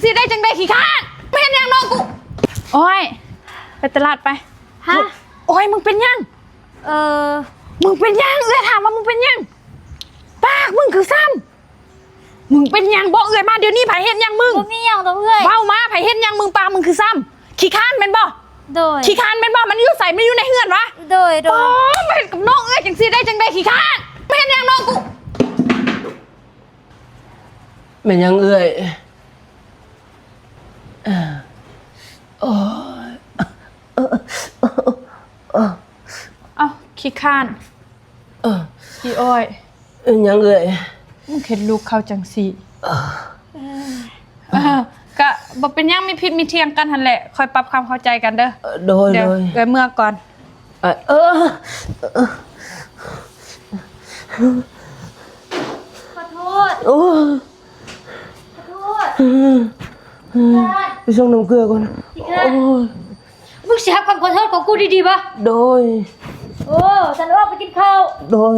ຊິໄດ້ຈັ່ງໃດຂີ້ຄ້ານ ມາເຮັດຫຍັງນ້ອງກູ? ໂອ້ຍ ໄປຕະຫຼາດໄປ. ຮະ? ໂອ້ຍ ມຶງເປັນຫຍັງ? ເອີ ມຶງເປັນຫຍັງ? ເອື້ອຍຖາມວ່າມຶງເປັນຫຍັງ? ປາກມຶງຄືຊ້ຳ. ມຶງເປັນຫຍັງ? ບອກເອື້ອຍມາດຽວນີ້ ໃຜເຮັດຫຍັງມຶງ? ບໍ່ມີຫຍັງດອກເອື້ອຍ. ເວົ້າມາ ໃຜເຮັດຫຍັງມຶງ? ປາກມຶງຄືຊ້ຳ. ຂີ້ຄ້ານແມ່ນບໍ່? ໂດຍ. ຂີ້ຄ້ານແມ່ນບໍ່? ມັນຢູ່ໃສ? ມັນຢູ່ໃນເຮືອນຫວາ? ໂດຍ ໂດຍ. ໂອ້ ມາເຮັດກັບນ້ອງເອື້ອຍຈັ່ງຊີ້ໄດ້ຈັ່ງໃດ? ຂີ້ຄ້ານ ມາເຮັດຫຍັງນ້ອງກູ? ແມ່ນຫຍັງເອື້ອຍ? ໂອ້ຍ ເອົ້າ ຂີ້ຄ້ານ ຂີ້ອ້ອຍ ເປັນຫຍັງເອື້ອຍ? ມຶງເຮັດລູກເຂົາຈັ່ງຊີ້. ເອີ ກະບໍ່ເປັນຫຍັງ ມີຜິດມີຖຽງກັນຫັ້ນແຫຼະ ຄ່ອຍປັບຄວາມເຂົ້າໃຈກັນເດີ. ໂດຍ ໂດຍ ເອື້ອຍເມືອກ່ອນ. ເອີ ຂໍໂທດ ໂອ້ຍ ຂໍໂທດ ໄປສົ່ງນ້ຳເກືອກ່ອນ. ໂອ້ຍ ມຶງຊິຮັບຄຳຂໍໂທດຂອງກູດີໆບໍ່? ໂດຍ. ໂອ້ ຊັ້ນອອກໄປກິນເຂົ້າ. ໂດຍ.